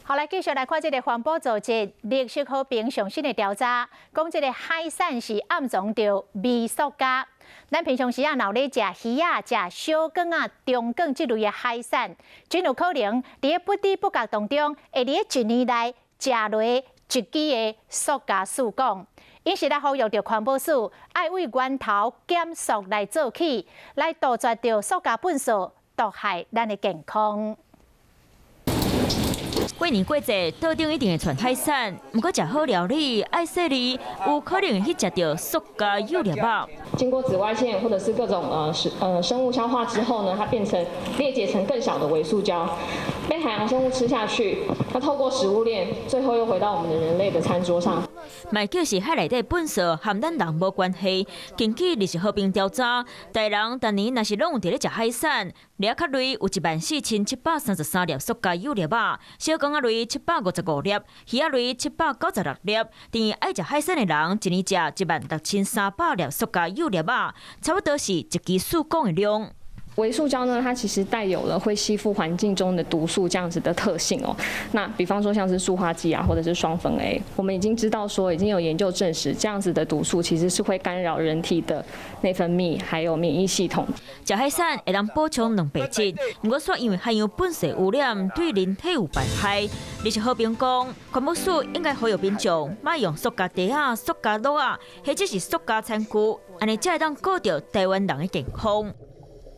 好，來繼續來看這个環保組織綠色和平上新的調查，講這个海產是暗藏著微塑膠。咱平常時啊，若有咧食魚仔、食小卷仔、中卷這類的海產，真有可能佇咧不知不覺當中，會佇咧一年內食落一支的塑膠試管。𪜶是來呼籲著環保署愛為源頭減塑來做起，來杜絕著塑膠糞埽毒害咱的健康。過年過節，桌頂一定會傳海產，毋過食好料理愛細膩，有可能去食著塑膠幼粒仔。經過紫外線或者是各種生物消化之後呢，它變成裂解成更小的微塑膠，被海洋生物吃下去，它透過食物鏈，最後又回到我們的人類的餐桌上。莫叫是海內底糞埽和咱人無關係。根據綠色和平調查，台人逐年若是攏有佇咧食海產，蜊仔殼類有14,733粒塑膠幼粒仔，小卷仔類755粒，魚仔類796粒。佇愛食海產的人，一年食16,300粒塑膠幼粒仔，差不多是一支試管的量。微塑膠呢，它其實帶有了會吸附環境中的毒素這樣子的特性哦。那比方說像是塑化劑啊，或者是雙酚 A，我們已經知道說，已經有研究證實，這樣子的毒素其實是會干擾人體的內分泌還有免疫系統。食海產會當補充蛋白質，毋過煞因為海洋糞埽污染，對人體有排害。綠色和平講，環保署應該呼籲民眾，莫用塑膠袋仔、塑膠簍仔，或者是塑膠餐具，按呢才會當顧著台灣人的健康。